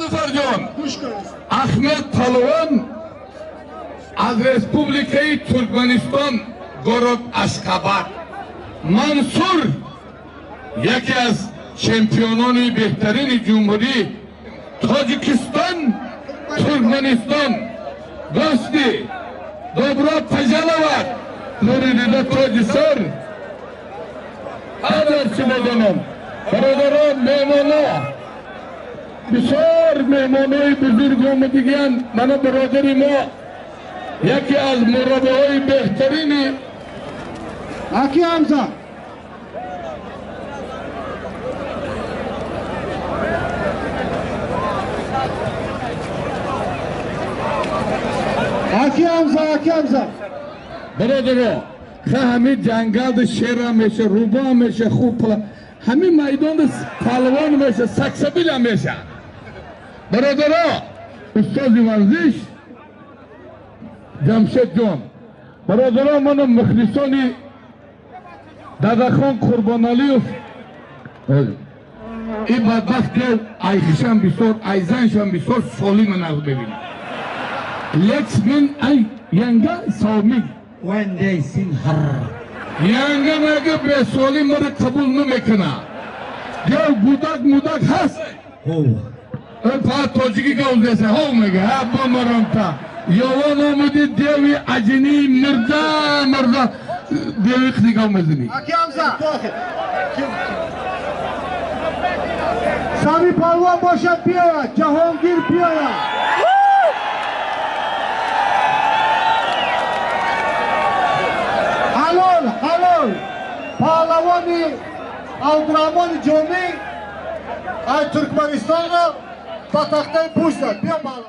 Музаффарҷон, Ахмед Палвон аз Республикаи Туркманистон, город Ашхабад. Мансур яке аз чемпионони беҳтарини ҷумҳурӣ Тоҷикистон, Туркманистон. Гости, добро пожаловать! Нури дида тоҷи сар. Адар шумодонам, бародарон, меҳмоно, бисёр меҳмонои бузург омадигиянд. Мана бародари мо, яке аз мураббиҳои беҳтарини Аки Ҳамза. Аки Ҳамза, Аки Ҳамза. Бародаро, ха, ҳамин ҷангалда шера меша, рӯбо меша, хуб, ҳамин майдонда палвон меша, саксабила меша. Бародаро, устози варзиш Ҷамшедҷон, бародаро, мана мухлисони Дадахон Қурбоналиев. Ин бадбахт ки айхишам бисёр, айзаншам бисёр солима нағз мебинам. Лексмин ай янга сомиг. When they sing her. Янга мега бесолим мара қабул намекуна. Гев гудак мудак ҳаст. Oh. Фақат тоҷикӣ гав деса ҳов мега. Ҳа, бамарамта. Ёвон омади, деви аҷинӣ, мирда мирда деви қиди гав мезанӣ. Аки Ҳамза. Сами палвон бошад, биёяд, Ҷаҳонгир биёяд. Ҳалол, ҳалол. Паҳлавони Абдурahмони Ҷомӣ аз Туркманистонро ба тахтаи пушт зад. Биё, паҳлавон.